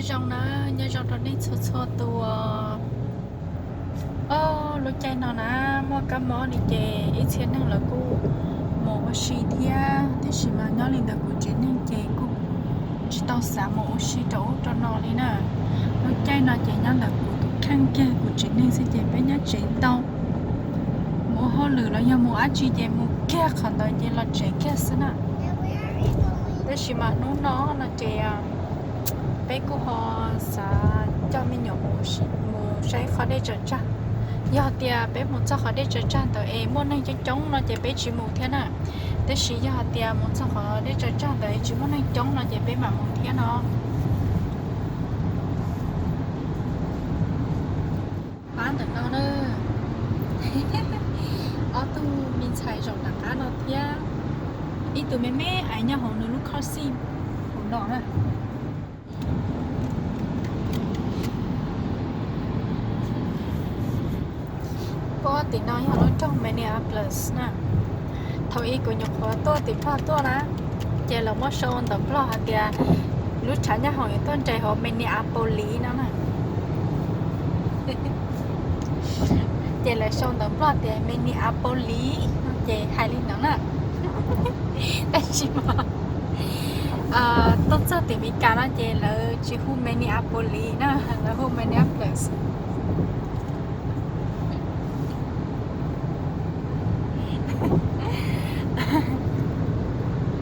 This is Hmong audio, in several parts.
Zoo na, nyob zoo rau nej txhua txhua tus. Os, lub caij no na, muaj kab mob li ces ib txhia neeg lawv kuj mus ua si thiab, tiam sis mas nyob li ntawd kuv tsev neeg ces kuj tsis tau xav mus ua si rau ub rau no li na. Lub caij no ces nyob ntawm kuv tus kheej kiag kuv tsev neeg xwb ces peb nyob tsev ntau, mus ua hauj lwm los yog mus dab tsi ces mus kiag qhov ntawd ces los tsev kiag xwb na. Tab sis mas hnub no no ces peb kuj ho xav coj me nyuam mus saib qhov dej tsaws tsag. Yog tias peb mus txog qhov dej tsaws tsag ntawd es muaj neeg coob coob no ces peb tsis mus thiab na. Tab sis yog hais tias mus txog qhov dej tsaws tsag ntawd es tsis muaj neeg coob no ces peb mam mus thiab no. Pab ntawm no na, ob tug me ntxhais zaum nram qab no thiab, ib tug me me ais nyob hauv nws lub car seat hauv no na. Pab tim no yog lub nroog Minneapolis na. Thaum ub kuv nyuam qhuav tuaj tim Nplog tuaj na, ces lawv muab sau ntawv Nplog hais tias lub tshav nyob hoom yuav tuaj nres hauv Minneapolis no na. Ces lawv sau ntawv Nplog tias Minneapolis no ces hais li no na. Tab sis mas tuaj txog tim Meskas no ces lawv tsis hu Minneapolis na, lawv hu Minneapolis.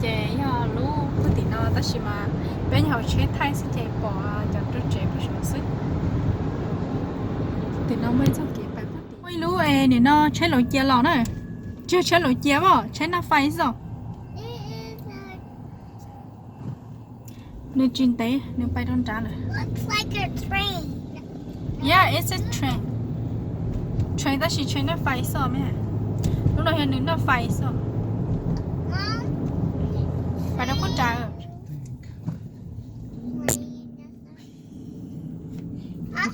Ces yog lub pug tim no tab sis mas peb nyob hauv tsheb thaij xwb ces pom cov ru tsev pem saud xwb. Tim no muaj ib txoj kev pais pug tim, muaj ib lub es nim no tsheb laus cia los na. Tsis yog tsheb laus cia os, tsheb naj fais xwb. Nws tsis ntev, nws pais rau nrad lawm. Yeah, it's a train. Train tab sis train naj fais xwb me. Lub no yog nws naj fais xwb. Pais rau qub nrad.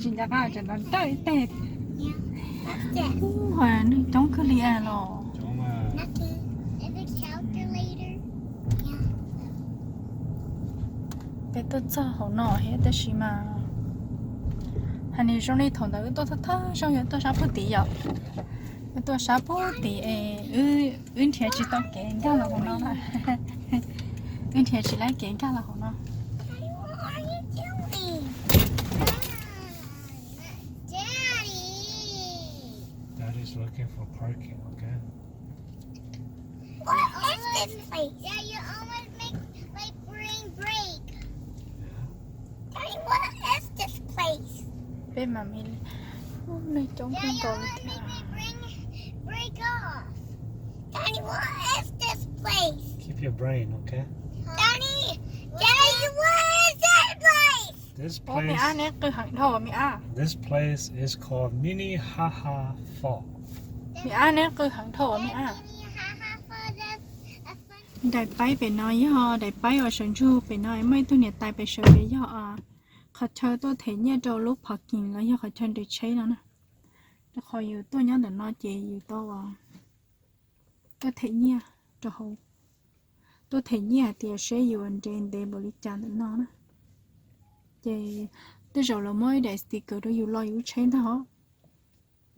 Tsis nco qab tseem nrog nrawj ib teg. Ub, neeg coob kawg li los. Peb tuaj txog hauv no thiab tab sis mas hais nws zoo li thaum ntawd wb tuaj thawj thawj zaug yog tuaj sab pug tid yom. Wb tuaj sab pug tid es wb nrhiav tsis tau kev nkag los hauv no na. Wb nrhiav tsis laib kev nkag los hauv no. Dad is looking for parking, okay? What is this place? Yeah, you always make my brain break. Yeah. Daddy, what is this place? Peb mam li, ub, neeg coob kawg nkaus li thiab. Daddy, what is this place? Keep your brain, okay? Daddy, Daddy, what is this place? This place, me ab, neb qw heev dhau me ab. This place is called Minnehaha Falls. Me ab, neb qw heev dhau me ab. Daim paib pem no yog daim paib uas sawv ntsug pem no muaj ib tug niam tais pem sawv pem yog qhov chaw tuaj them nyiaj rau lub parking los yog qhov chaw nres tsheb no na. Rau qhov yus tuaj nyob ntawm no ces yus tau tuaj them nyiaj rau hauv, tuaj them nyiaj hais tias seb yus nres ntev npaum li cas ntawm no na. Ces tej zaum lawv muab ib daim sticker rau yus lo yus lub tsheb ntag,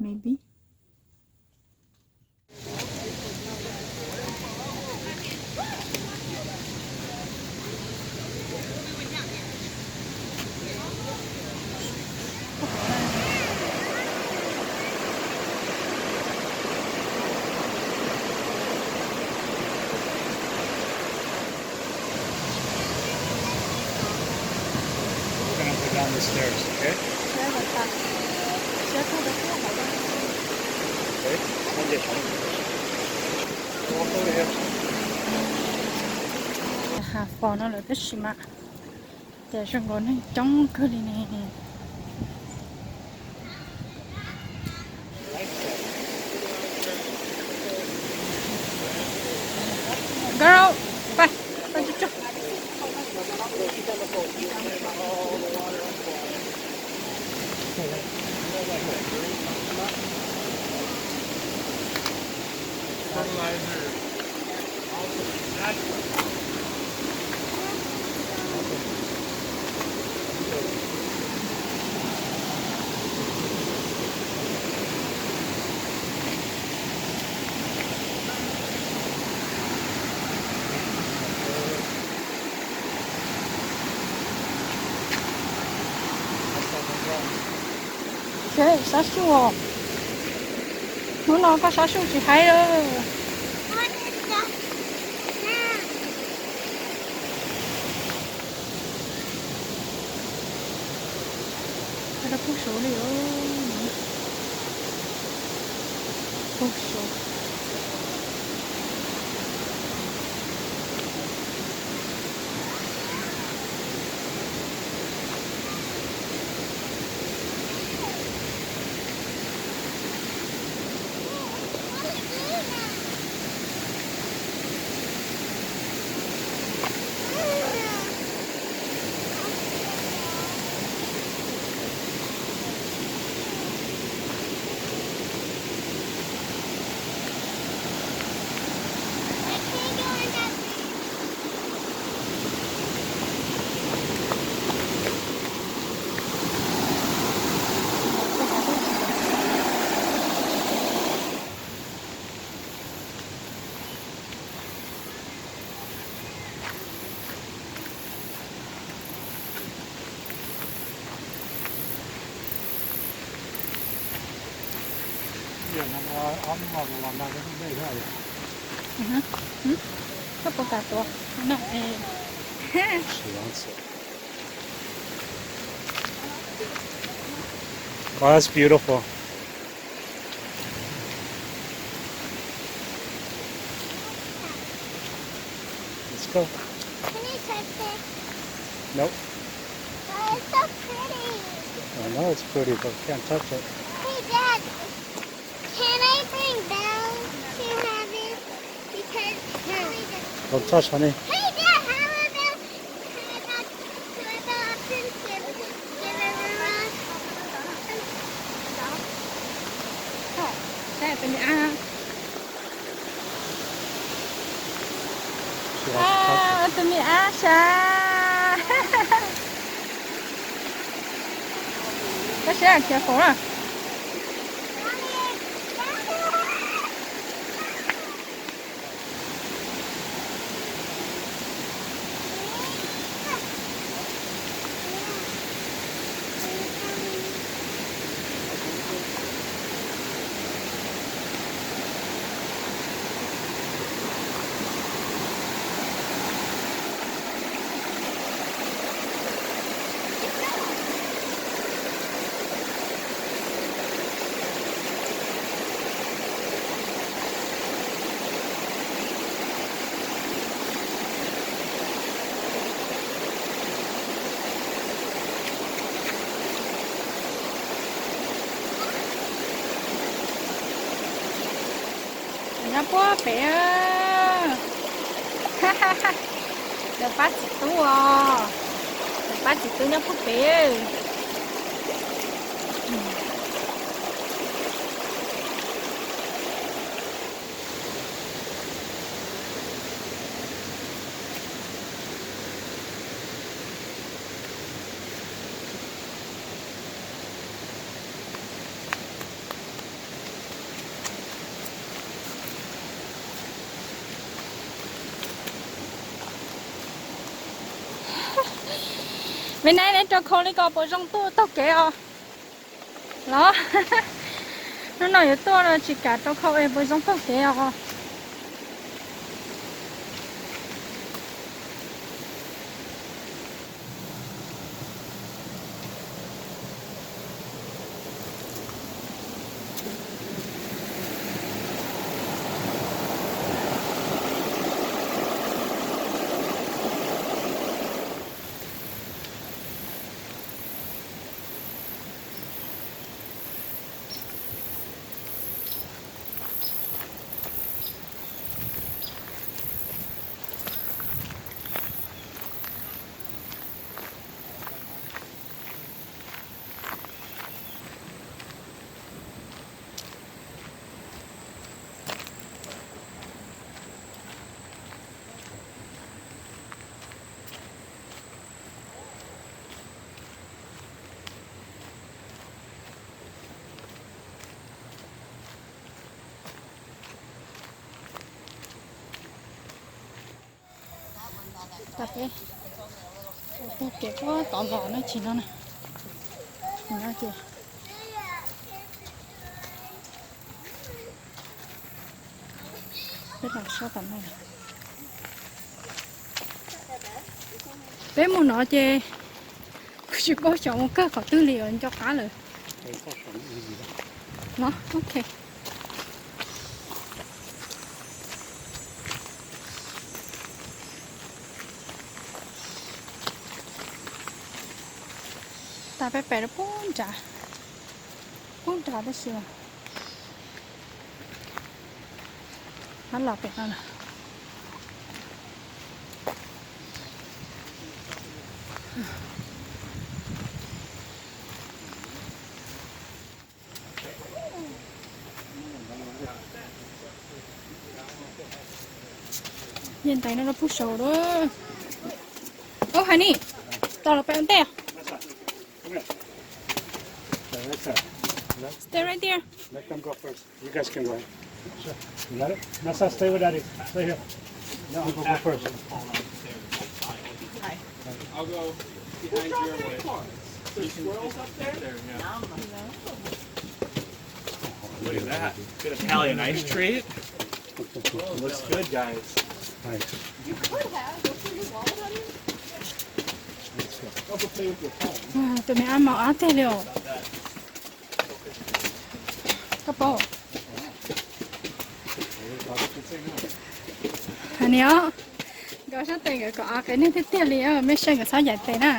maybe. We're gonna go down the stairs, okay? Okay? Hav Fos no lawm tab sis mas cas zoo nkaus neeg coob kawg li ne. Nkauj, pab, pab tsuj tsuag. Fertilizer. Awesome. Natural. Awesome. Sab suj os. Hnub no koj sab suj tsis haib lawm. Kub suv li, kub suv. Koj puas kam tuav? Wow, that's beautiful. Let's go. Can you touch it? Nope. Oh, it's so pretty. I know it's pretty, but we can't touch it. Hey, Dad, can I bring Belle to have it? Because, um, don't touch, honey. Hey, Dad, how about, how about, how about I give, give her a run? Saib tus me ab. Tus me ab sab. Koj saib kiag hauv na. Nyob puag pem. Lawv pab txiv tub os. Lawv pab txiv tub nyob puag pem. Me nai, neb rau khau li ko puas zoo tuaj taug kev os? Los, hnub no yuav tuaj no tsis kam rau khau es puas zoo taug kev os? Tag peb, peb kev puag tom los no tsis no na. No ces Peb mus no ces kuv tsis paub xyov mus kawg qhov twg li, nco qab lawm. Los, ok. Tas peb pem rau pub nrad, pub nrad tab sis hab los pem no lawm. Nyiaj ntaiv no rau pub saud lawm. Ub, Hais Nis, tos los peb ua ntej. Stay right there. Let them go first. You guys can go ahead. Sure. You got it? Nessa, stay with Daddy. Stay here. No, I'll go, go first. I'll go behind your way. There's squirrels up there? There, yeah. Look at that. Good Italian ice trade. Looks good, guys. Nice. Tus me ab maum ab tiag li os. Koj paub. Hais Nis os, nkawd sab tes nkawd kom av qias neeg tiag tiag li, mej saib nkawd txhob yaim tes na.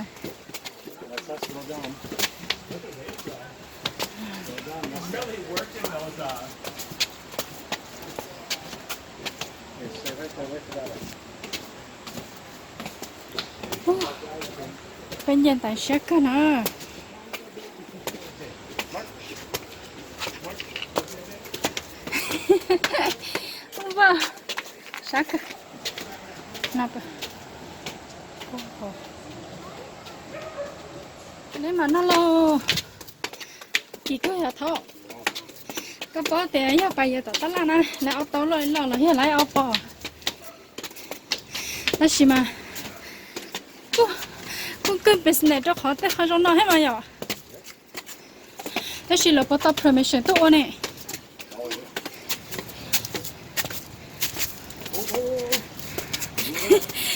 Peb nyiaj ntaiv siab kawg na. Sab kawg. Neb mam noj lauj. Kis koj yog thaub. Koj paub tias yog pas yawg tom tab laj na, lawv ob tau loj loj los yog lawv ob pog. Tab sis mas kuj kawg business rau qhov tej qhov zoo no thiab mas yom. Tab sis lawv puas tau permission tuaj ua ne?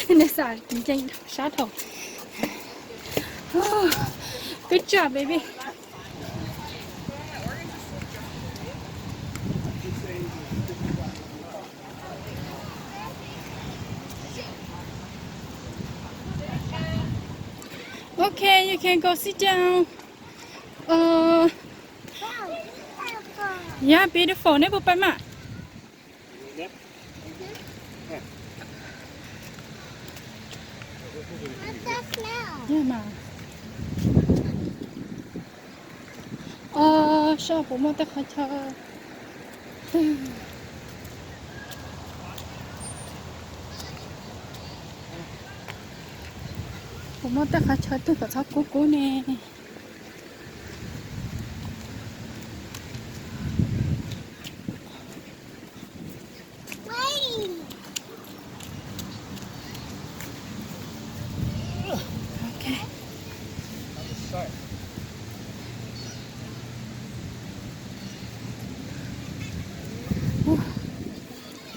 Nws xav ncees sab dhau. Good job, baby. Okay, you can go sit down. Uh, yeah, beautiful. Neb puas pais mas? Saib puas muaj tej qhov chaw, puas muaj tej qhov chaw twg kom txhob kub kub ne.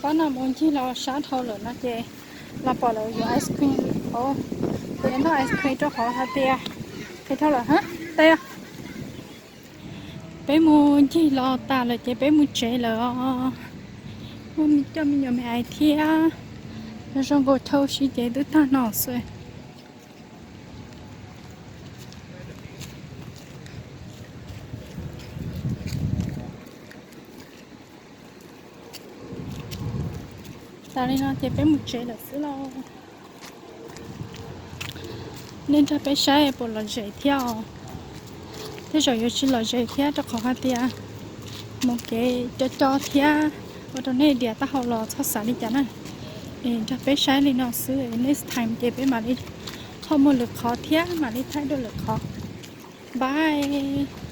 Pab no mus ncig los sab dhau lawm no ces los pom lawv yuav ice cream. Kuv yuav noj ice cream rau qhov hais tias qhia dhau lawm hab. Peb mus ncig los tas lawm ces peb mus tsev lawm os. Muaj coj me nyuam me aiv thiab. Zoo nkaus chaw si ces twb tag no xwb. Tas li no ces peb mus tsev lawm xwb lauj. Nej nrog peb saib puas lom zem thiab os. Tej zaum yuav tsis lom zem thiab rau qhov hais tias mus kev co co thiab ua rau nej dias taub hau los txhob xav li cas na. Es nrog peb saib li no xwb, next time ces peb mam li ho muaj lwm qhov thiab mam li thaij dua lwm qhov. Bye.